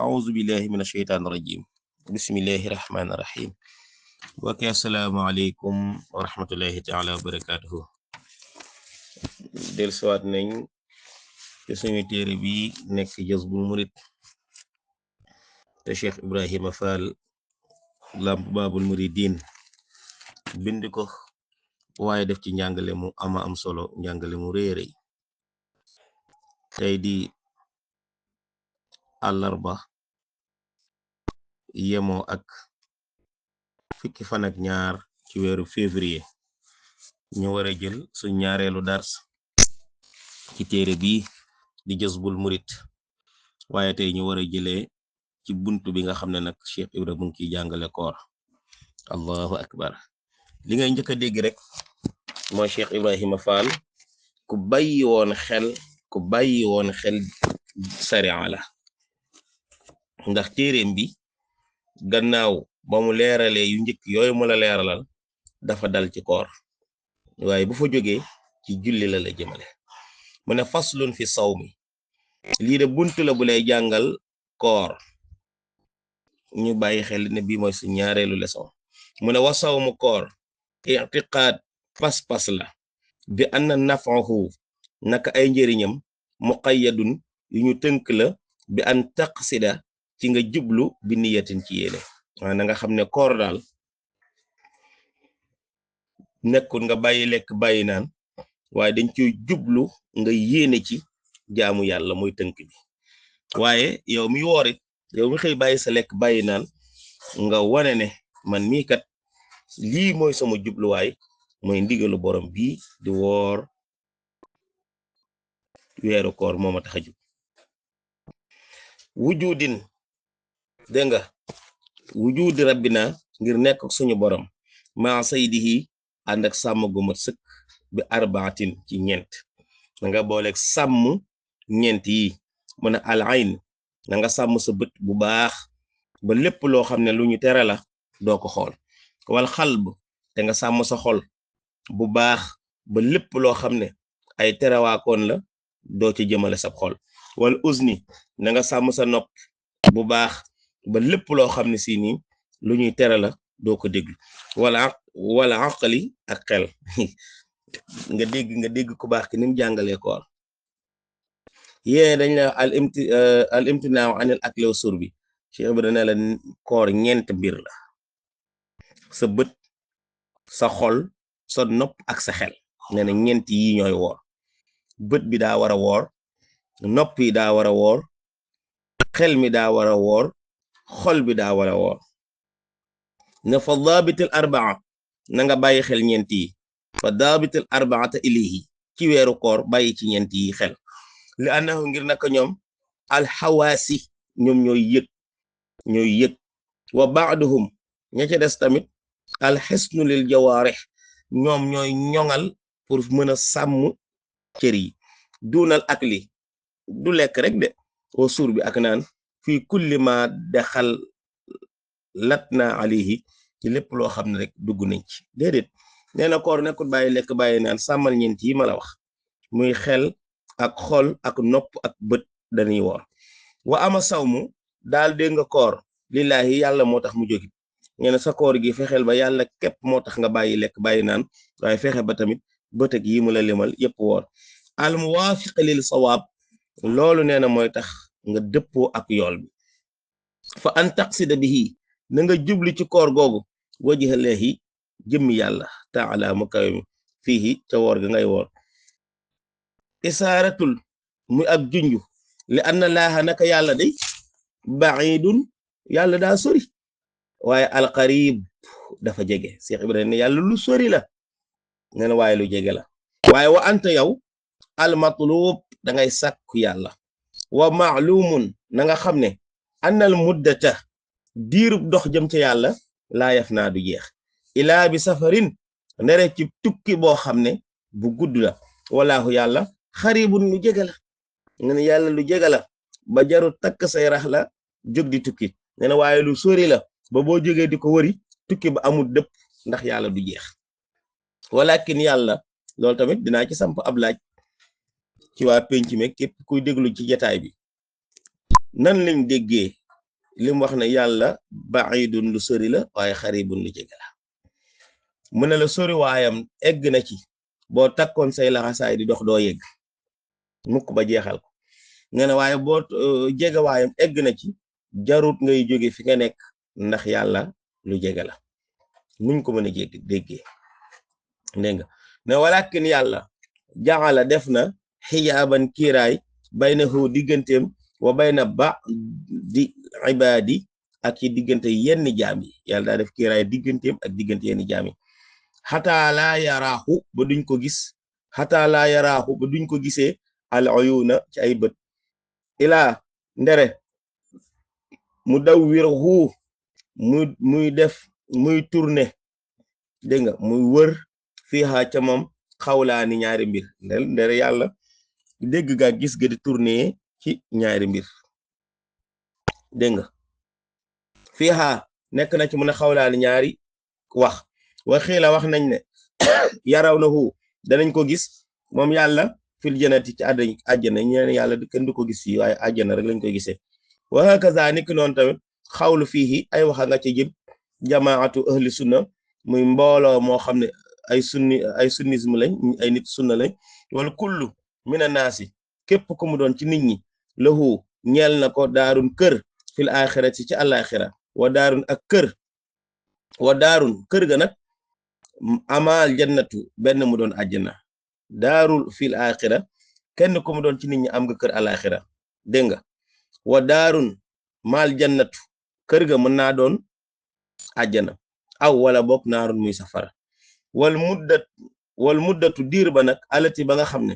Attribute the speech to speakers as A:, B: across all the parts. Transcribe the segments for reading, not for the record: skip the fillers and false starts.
A: أعوذ بالله من الشيطان الرجيم بسم الله الرحمن الرحيم السلام عليكم ورحمة الله تعالى وبركاته del siwaat nañ ci suñu téere bi nekk Jazbul Murid te Cheikh Ibrahima Fall Lamp Babul Muridin bind ko waaye def ci njàngale mu am solo njàngale mu réere tey di àllarba yemoo ak fukki fan ak ñaar ci weeru février ñu wara jël suñ ñaareelu dars ci téere bi di Jazbul Murid waaye tey ñu wara jëlee ci buntu bi nga xam ne nag Cheikh Ibra mu ngi ciy jàngale koor allahu akbar li ngay njëkk a dégg rek mooy Cheikh Ibrahima Fall ku bàyyi woon xel sariya la ndax téereem bi gannaaw ba mu leeralee yu njëkk yooyu mu la leeralal dafa dal ci koor waaye bu fa jógee ci julli la jëmale mu ne faslun fi sawmi lii de buntu la bu lay jàngal koor ñu bàyyi xel ne bii mooy su ñaareelu leçon mu ne wa sawmu koor i'tiqaad pas-pas la bi anna naf'ahu naka ay njëriñam muqayyadun yu ñu tënk la bi an taqsida ci nga jublu bi niyatin ci yéene waaye na nga xam ne koor daal nekkul nga bàyyi lekk bàyyi naan waaye dañ ciy jublu nga yéene ci jaamu yàlla mooy tënk bi waaye yow mi woorit yow mi xëy bàyyi sa lekk bàyyi naan nga wane ne man mii kat lii mooy sama jubluwaay mooy ndigalu borom bii di woor weeru koor moo ma tax a jub wujudin dégg nga wujudi rabbina ngir nekk suñu borom ma saydihi ànd ak sàmm gu mat sëkk bi arbaatin ci ñeent na nga booleeg sàmm ñeent yi mu ne al ayn na nga sàmm sa bët bu baax ba lépp loo xam ne lu ñu tere la doo ko xool wal xalb te nga sàmm sa xol bu baax ba lépp loo xam ne ay terewaakoon la doo ci jëmale sab xol wal uzni na nga sàmm sa nopp bu baax ba lépp loo xam ne si nii lu ñuy tere la doo ko déglu wala aqli ak xel nga dégg ku baax ki ni mu jàngalee koor yéene dañ la al imtinaaw anil akli wa surbi Cheikh bi dana la koor ñeent mbir la sa bët sa xol sa nopp ak sa xel nee na ñeent yi ñooy woor bët bi daa war a woor nopp yi daa war a woor xel mi daa war a woor xol bi daa war a woor ne fa daabitil arbaa na nga bàyyi xel ñeent yi fa daabitil arbaata ilayhi ci weeru koor bàyyi ci ñeent yi xel li annahu ngir naka ñoom alxawaasi ñoom ñooy yëg wa baaduhum ña ca des tamit alxisnu lil jawaarix ñoom ñooy ñoŋal pour mën a sàmm cër yi duunal akli du lekk rek de wa suur bi ak naan fii kulli ma daxal latna alayhi ci lépp loo xam ne rek dugg nañ ci déedéet nee na koor nekkul bàyyi lekk bàyyi naan sàmmal ñeent yi ma la wax muy xel ak xol ak nopp ak bët dañuy woor wa ama sawmu daal dégg nga koor lillaahi yàlla moo tax mu jógi nee na sa koor gi fexeel ba yàlla képp moo tax nga bàyyi lekk bàyyi naan waaye fexe ba tamit bët ak yi mu la limal yépp woor al muwaafiq lil sawaab loolu nee na mooy tax nga dëppoo ak yool bi fa an taqsida bihi na nga jubli ci koor googu wajhallaahi jëmmi yàlla taala mu kawe mi fii ca woor ga ngay woor isaaratul muy ak junju li anna laaha naka yàlla day baidun yàlla daa sori waaye alqarib dafa jege Cheikh Ibrahima ne yàlla lu sori la nee na waaye lu jege la waaye wa anta yow almatlub da ngay sàkku yàlla wa maalumun na nga xam ne annal muddata diirub dox jëm ca yàlla laa yaf naa du jeex ilaa bi safarin ndere ci tukki boo xam ne bu gudd la walaahu yàlla xaribun lu jege la nga ne yàlla lu jege la ba jaru takk say rax la jóg di tukki nee na waaye lu sori la ba boo jógee di ko wëri tukki ba amul dëpp ndax yàlla du jeex walakin yàlla loolu tamit dinaa ci samp ab laaj ci waa penc mi képp kuy déglu ci jataay bi nan lañ déggee lim wax ne yàlla baidun lu sori la waaye xaribun lu jege la mu ne la sori waayam egg na ci boo takkoon say laxasaay di dox doo yegg mukk ba jeexal ko nga ne waaye boo jege waayam egg na ci jarut ngay jóge fi nga nekk ndax yàlla lu jege la nuñ ko mën a déggee dégg nga ne walakin yàlla jaxala def na xijaaban kiiraay baynahu digganteem wa bayna di ibaadi ak ci diggante yenn jaam yi yàlla daa def kiiraay digganteem ak diggante yenn jaam yi xataa laa yaraaxu ba duñ ko gis xataa laa yaraaxu ba duñ ko gisee al uyuna ci ay bët ilaa ndere mu daw wirhu muy def muy tourné dégg nga muy wër fiiha ca moom xawlaani ñaari mbir ndere yàlla dégg ga gis ga di tourné ci ñaari mbir dégg nga fiiha nekk na ci mun a xawlaani ñaari wax waxiila wax nañ ne yaraw na hu danañ ko gis moom yàlla fil janati ci àjjana ñeneen yàlla kenn du ko gis fii waaye àjjana rek lañ koy gisee wa hakaza niki noonu tamit xawlu fiihi ay waxa nga ci jëm jamaatu ahli sunna muy mbooloo moo xam ne ay sunnisme lañ ay nit sunna lañ wala kullu mina naasi képp ku mu doon ci nit ñi lahu ñeel na ko daarun kër fil axirati ci àlaxira wa daarun ak kër ga nag amal jannatu benn mu doon àjjana daarul fil axira kenn ku mu doon ci nit ñi am nga kër àlaxira dégg nga wa daarun mal jannatu kër ga mën naa doon àjjana aw wala bokk naarun muy safara wal muddatu diir ba nag alati ba nga xam ne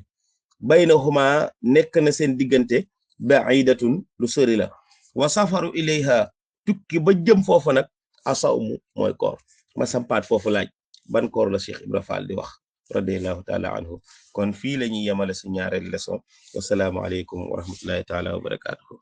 A: baynahuma nekk na seen diggante ba'idatun lu sori la wa safaru ilayha tukki ba jëm foofu nag asawmu mooy koor ma sampaat foofu laaj ban koor la Cheikh Ibra Fall di wax radiyallahu taala anhu kon fii la ñuy yemale su ñaareel leçon wasalaamu aleykum wa rahmatullahi taala wa barakatuhu